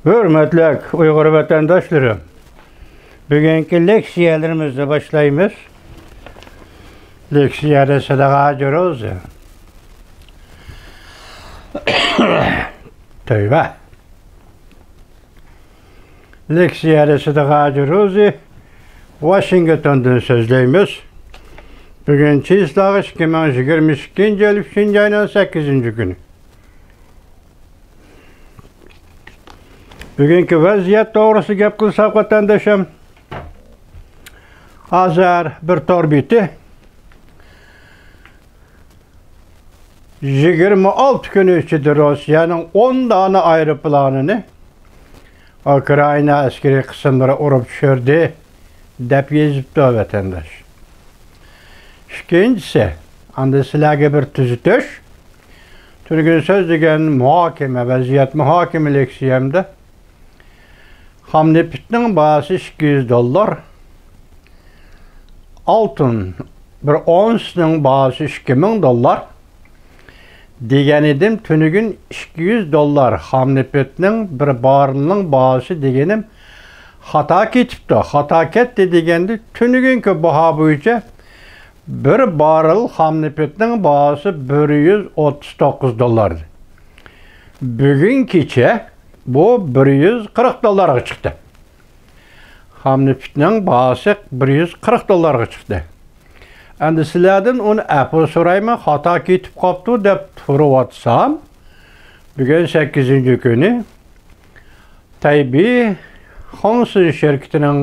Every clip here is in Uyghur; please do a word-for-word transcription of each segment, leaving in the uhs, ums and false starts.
ھۆرمەتلىك ئۇيغۇر ۋەتەنداشلىرىم، بۈگۈنكى لېكسىيەلىرىمىزنى باشلايمىز. لېكسىيەنى سىلىغا جۇرۇز. تۆۋە. لېكسىيەنى سىلىغا جۇرۇز. ۋاشىنگتوندىن سۆزلەيمىز. بۈگۈن چىسلاغ ئىككى مىڭ يىگىرمە ئىككىنچى يىل ئۈچىنچى ئاينىڭ سەككىزىنچى كۈنى. بۈگۈنكى ۋەزىيەت توغرىسىدا گەپ قىلساق، ۋەتەندىشىم، ھازىر بىر تور بېتى يىگىرمە ئالتە كۈن ئىچىدە روسىيەنىڭ ئون دانە ئايروپىلانىنى ئۇكرائىنا ئەسكىرىي قىسىملىرى ئۇرۇپ چۈشۈردى، دەپ يېزىپتۇ، ۋەتەنداش. ئىككىنچىسى، ئاندىن سىلەرگە بىر تۈزىتىش. تۈنۈگۈن سۆزلىگەن مۇھاكىمە، ۋەزىيەت مۇھاكىمە لېكسىيەمدە خام نېفىتنىڭ باھاسى ئىككى يۈز دوللار، ئالتۇن بىر ئونسىنىڭ باھاسى ئىككى مىڭ دوللار دېگەن ئىدىم. تۈنۈگۈن ئىككى يۈز دوللار خام نېفىتنىڭ بىر باررېلنىڭ باھاسى دېگىنىم خاتا كېتىپتۇ. خاتا كەتتى دېگەندە، تۈنۈگۈنكى باھا بويىچە بىر باررېل خام نېفىتنىڭ باھاسى بىر يۈز ئوتتۇز توققۇز دوللار ئىدى. بۈگۈن كېچە بۇ بىر يۈز قىرىق دوللارغا چىقتى. خام نېفىتنىڭ باھاسى بىر يۈز قىرىق دوللارغا چىقتى. ئەمدى سىلەردىن ئۇنى ئەپۇ سورايمەن، خاتا كېتىپ قاپتۇ دەپ تۇرۇۋاتسام، بۈگۈن سەككىزىنچى كۈنى تەيبېي خۇڭسىن شىركىتىنىڭ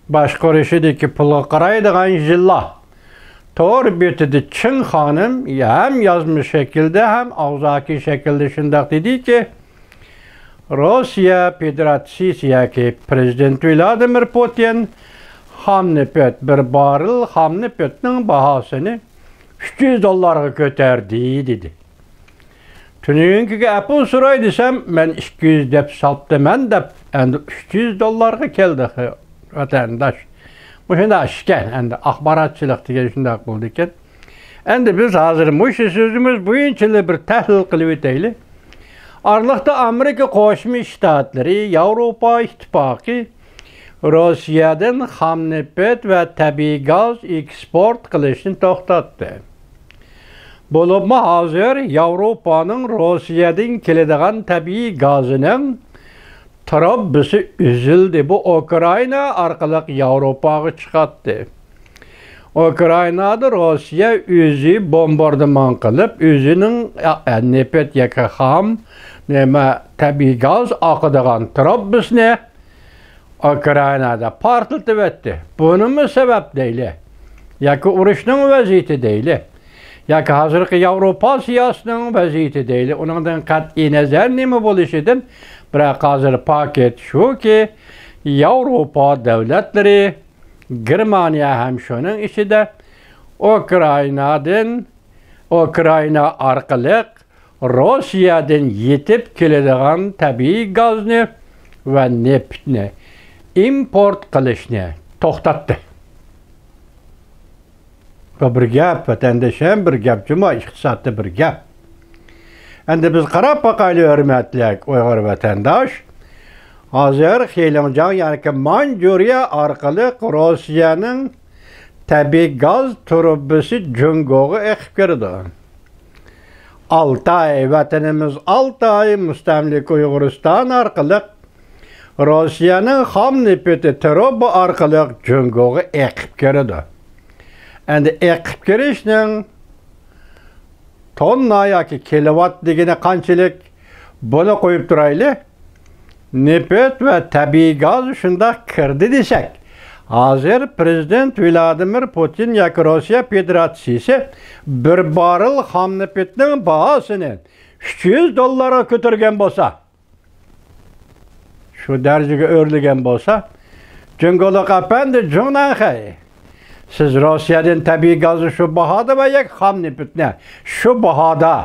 باشقۇرۇشىدىكى پۇلغا قارايدىغان يىللار تور بېتىدە چىڭ خانىم ھەم يازما شەكىلدە، ھەم ئاغزاكى شەكىلدە شۇنداق دېدىكى، روسىيە فېدېراتسىيىسى ياكى پىرېزىدېنت ۋلادىمىر پۇتىن خام نېفىت، بىر باررېل خام نېفىتنىڭ باھاسىنى ئۈچ يۈز دوللارغا كۆتەردى، دېدى. تۈنۈگۈنكىگە ئەپۇ سوراي دېسەم، مەن ئىككى يۈز دەپ ساپتىمەن دەپ، ئەمدى ئۈچ يۈز دوللارغا كەلدى، ۋەتەنداش. مۇشۇنداق ئىشكەن، ئەمدى ئاخباراتچىلىق دېگەن شۇنداق بولىدىكەن. ئەمدى بىز ھازىر مۇشۇ سۆزىمىز بويىچىلا بىر تەھلىل قىلىۋېتەيلى. ئارىلىقتا ئامېرىكا قوشما شتاتلىرى، ياۋروپا ئىتتىپاقى روسىيەدىن خام نېفىت ۋە تەبىئىي گاز ئېكسپورت قىلىشنى توختاتتى. بولۇپمۇ ھازىر ياۋروپانىڭ روسىيەدىن كېلىدىغان تەبىئىي گازىنىڭ تۇرۇبىسى ئۈزۈلدى. بۇ ئۇكرائىنا ئارقىلىق ياۋروپاغا چىقاتتى. ئۇكرائىنادا روسىيە ئۆزى بومباردىمان قىلىپ، ئۆزىنىڭ، ئە، نېفىت ياكى خام، نېمە، تەبىئىي گاز ئاقىدىغان تۇرۇبىسىنى ئۇكرائىنادا پارتلىتىۋەتتى. بۇنىمۇ سەۋەب دەيلى؟ ياكى ئۇرۇشنىڭ ۋەزىيىتى دەيلى؟ ياكى ھازىرقى ياۋروپا سىياسىتىنىڭ ۋەزىيىتى دەيلى؟ ئۇنىڭدىن قەتئىي نەزەر نېمە بولۇشىدىن، بىراق ھازىر پاكىت شۇكى، ياۋروپا دۆلەتلىرى، گېرمانىيە ھەم شۇنىڭ ئىچىدە ئۇكرائىنادىن، ئۇكرائىنا ئارقىلىق روسىيەدىن يېتىپ كېلىدىغان تەبىئىي گازنى ۋە نېفىتنى ئىمپورت قىلىشنى توختاتتى. بۇ بىر گەپ، ۋەتەندىشىم، بىر گەپ جۇمۇ، ئىقتىسادتا بىر گەپ. ئەمدى بىز قاراپ باقايلى، ھۆرمەتلىك ئۇيغۇر ۋەتەنداش. ھازىر خېلىڭجياڭ، يەنى مانجۇرىيە ئارقىلىق روسىيەنىڭ تەبىئىي گاز تۇرۇبىسى جۇڭگوغا ئېقىپ كىرىدۇ. ئالتاي، ۋەتىنىمىز ئالتاي، مۇستەملىكە ئۇيغۇرىستان ئارقىلىق روسىيەنىڭ خام نېفىتى تۇرۇبا ئارقىلىق جۇڭگوغا ئېقىپ كىرىدۇ. ئەمدى ئېقىپ كىرىشنىڭ توننا ياكى كىلوۋات دېگىنى قانچىلىك؟ بۇنى قويۇپ تۇرايلى. نېفىت ۋە تەبىئىي گاز شۇنداق كىردى دېسەك، ھازىر پىرېزىدېنت ۋلادىمىر پۇتىن ياكى روسىيە فېدېراتسىيىسى بىر باررېل خام نېفىتنىڭ باھاسىنى ئۈچ يۈز دوللارغا كۆتۈرگەن بولسا، شۇ دەرىجىگە ئۆرلىگەن بولسا، جۇڭگولۇق ئەپەندى جۇڭنەنخەي، سىز روسىيەدىن تەبىئىي گازنى شۇ باھادا ۋە يەك خام نېفىتنى شۇ باھادا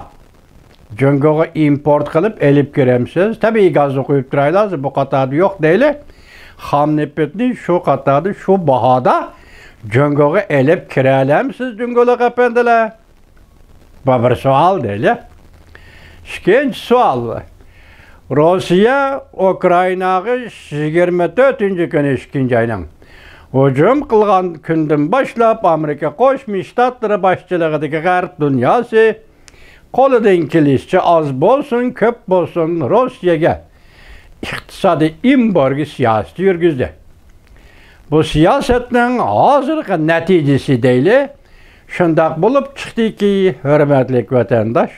جۇڭگوغا ئىمپورت قىلىپ ئېلىپ كىرەمسىز؟ تەبىئىي گازنى قويۇپ تۇرايلا، بۇ قاتاردا يوق دەيلى. خام نېفىتنى شۇ قاتاردا، شۇ باھادا جۇڭگوغا ئېلىپ كىرەلەمسىز، جۇڭگولۇق ئەپەندىلەر؟ بۇ بىر سوئال دەيلى. ئىككىنچى سوئال. روسىيە ئۇكرائىناغا يىگىرمە تۆتىنچى كۈنى، ئىككىنچى ئاينىڭ، ھۇجۇم قىلغان كۈندىن باشلاپ، ئامېرىكا قوشما شتاتلىرى باشچىلىقىدىكى غەرب دۇنياسى قولىدىن كېلىشىچە، ئاز بولسۇن، كۆپ بولسۇن، روسىيەگە ئىقتىسادىي ئېمبارگو سىياسىتى يۈرگۈزدى. بۇ سىياسەتنىڭ ھازىرقى نەتىجىسى دەيلى، شۇنداق بولۇپ چىقتىكى، ھۆرمەتلىك ۋەتەنداش،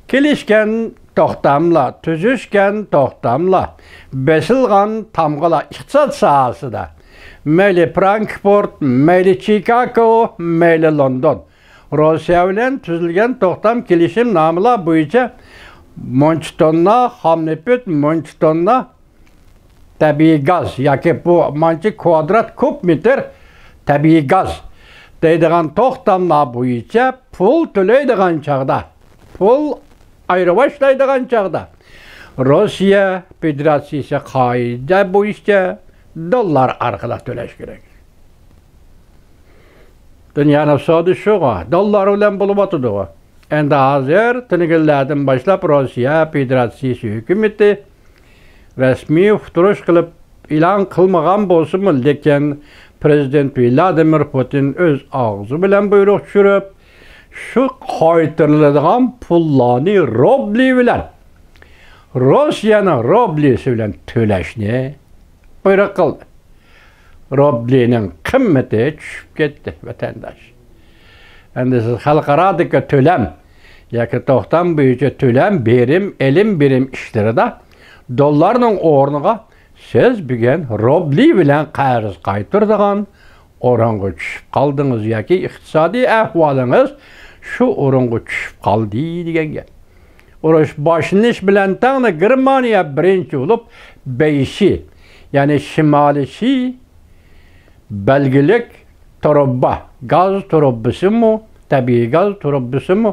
كېلىشكەن توختاملار، تۈزۈشكەن توختاملار، بېسىلغان تامغىلار ئىقتىساد ساھەسىدە، مەيلى فرانكفورت، مەيلى چىكاگو، مەيلى لوندون، روسىيە بىلەن تۈزۈلگەن توختام كېلىشىمنامىلار بويىچە مۇنچە توننا خام نېفىت، مۇنچە توننا تەبىئىي گاز ياكى بۇ مانچە كۋادرات كۇب مېتىر تەبىئىي گاز دەيدىغان توختاملار بويىچە پۇل تۆلەيدىغان چاغدا، پۇل ئايرىۋاشلايدىغان چاغدا، روسىيە فېدېراتسىيىسى قائىدە بويىچە دوللار ئارقىلىق تۆلەش كېرەك. دۇنيانىڭ سودىسى شۇغۇ، دوللار بىلەن بولۇۋاتىدۇغۇ. ئەمدى ھازىر تۈنۈگۈنلەردىن باشلاپ روسىيە فېدېراتسىيىسى ھۆكۈمىتى رەسمىي ئۇقتۇرۇش قىلىپ ئېلان قىلمىغان بولسىمۇ، لېكىن پرېزىدېنت ۋلادىمىر پۇتىن ئۆز ئاغزى بىلەن بۇيرۇق چۈشۈرۈپ، شۇ قايتۇرۇلىدىغان پۇللارنى روبلى بىلەن، روسىيەنىڭ روبلىسى بىلەن تۆلەشنى بۇيرۇق قىلدى. روبلىنىڭ قىممىتى چۈشۈپ كەتتى، ۋەتەنداش. ئەمدى سىز خەلقئارادىكى تۆلەم ياكى توختام بويىچە تۆلەم، بېرىم، ئېلىم بېرىم ئىشلىرىدا دوللارنىڭ ئورنىغا سىز بۈگۈن روبلى بىلەن قەرز قايتۇرىدىغان ئورۇنغا چۈشۈپ قالدىڭىز ياكى ئىقتىسادىي ئەھۋالىڭىز شۇ ئورۇنغا چۈشۈپ قالدى دېگەن گەپ. ئۇرۇش باشلىنىش بىلەن تەڭلا گېرمانىيە بىرىنچى بولۇپ بەيشى، يەنى شىمالىي شى بەلگىلىك تۇرۇبا، گاز تۇرۇبىسىمۇ، تەبىئىي گاز تۇرۇبىسىمۇ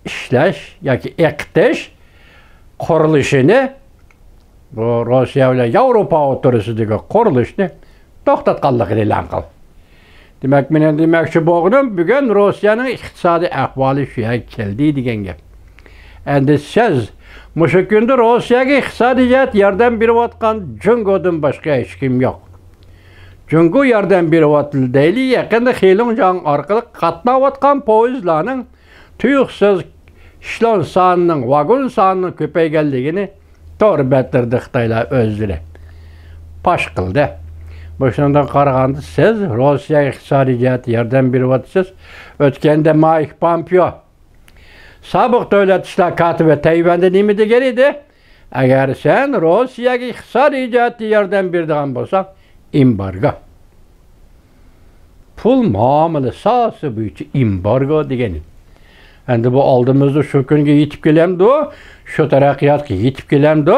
ئىشلەش ياكى ئېقىتىش قۇرۇلۇشىنى، بۇ روسىيە بىلەن ياۋروپا ئوتتۇرىسىدىكى قۇرۇلۇشنى توختاتقانلىقىنى ئېلان قىلدى. دېمەك، مېنىڭ دېمەكچى بولغىنىم، بۈگۈن روسىيەنىڭ ئىقتىسادىي ئەھۋالى شۇ يەرگە كەلدى دېگەن گەپ. ئەمدى سىز مۇشۇ كۈندە روسىيەگە ئىقتىسادىي جەھەت ياردەم بېرىۋاتقان جۇڭگودىن باشقا ھېچكىم يوق. جۇڭگو ياردەم بېرىۋاتىدۇ دەيلى، يېقىندا خېلۇڭجياڭ ئارقىلىق قاتناۋاتقان پويىزلارنىڭ تۇيۇقسىز ئېشېلون سانىنىڭ، ۋاگون سانىنىڭ كۆپەيگەنلىكىنى تور بەتلىرىدە خىتايلار ئۆزلىرى پاش قىلدى. مۇشۇنىڭدىن قارىغاندا، سىز روسىيەگە ئىقتىسادىي جەھەتتە ياردەم بېرىۋاتىسىز. ئۆتكەندە مايك پومپېئو، سابىق دۆلەت ئىشلار كاتىپى، تەيۋەندە نېمە دېگەن ئىدى؟ «ئەگەر سەن روسىيەگە ئىقتىسادىي جەھەتتە ياردەم بېرىدىغان بولساڭ، ئېمبارگو، پۇل مۇئامىلە ساھەسى بويىچە ئېمبارگو» دېگەن ئىدى. ئەمدى بۇ ئالدىمىزدا شۇ كۈنگە يېتىپ كېلەمدۇ، شۇ تەرەققىياتقا يېتىپ كېلەمدۇ؟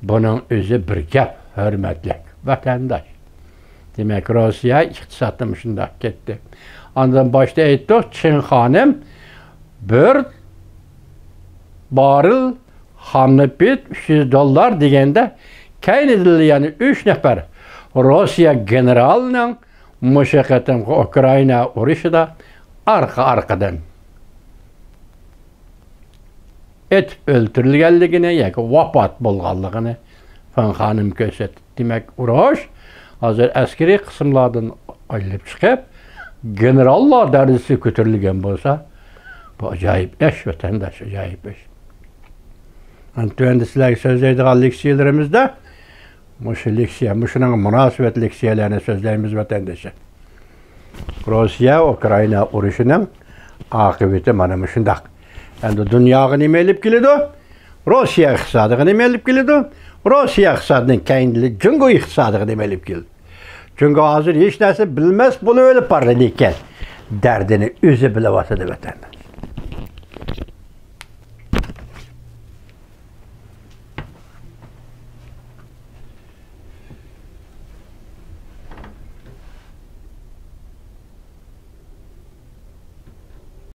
بۇنىڭ ئۆزى بىر گەپ، ھۆرمەتلىك ۋەتەنداش. دېمەك، روسىيە ئىقتىسادى مۇشۇنداق كەتتى. ئاندىن باشتا ئېيتتۇق، چىن خانىم بىر باررېل خام نېفىت ئۈچ يۈز دوللار دېگەندە، كەينىدىن يەنە ئۈچ نەپەر روسىيە گېنېرالىنىڭ مۇشۇ قېتىمقى ئۇكرائىنا ئۇرۇشىدا ئارقا-ئارقىدىن ئېتىپ ئۆلتۈرۈلگەنلىكىنى ياكى ۋاپات بولغانلىقىنى فېڭ خانىم كۆرسەتتى. دېمەك، ئۇرۇش ھازىر ئەسكىرىي قىسىملاردىن ئايلىنىپ چىقىپ، گېنېراللار دەرىجىسىگە كۆتۈرۈلگەن بولسا، بۇ ئاجايىپ ئىش، ۋەتەنداش، ئاجايىپ ئىش. ئەنە تۆۋەندە سىلەرگە سۆزلەيدىغان لېكسىيەلىرىمىزدە مۇشۇ لېكسىيە، مۇشۇنىڭغا مۇناسىۋەتلىك لېكسىيەلەرنى سۆزلەيمىز، ۋەتەندىشى. روسىيە ئۇكرائىنا ئۇرۇشىنىڭ ئاقىۋىتى مانا مۇشۇنداق. ئەمدى دۇنياغا نېمە ئېلىپ كېلىدۇ؟ روسىيە ئىقتىسادىغا نېمە ئېلىپ كېلىدۇ؟ روسىيە ئىقتىسادىنىڭ كەينىدىن جۇڭگو ئىقتىسادىغا نېمە ئېلىپ كېلىدۇ؟ جۇڭگو ھازىر ھېچ نەرسە بىلمەس بولۇۋېلىپ بارىدىكەن. دەردىنى ئۆزى بىلىۋاتىدۇ، ۋەتەندە.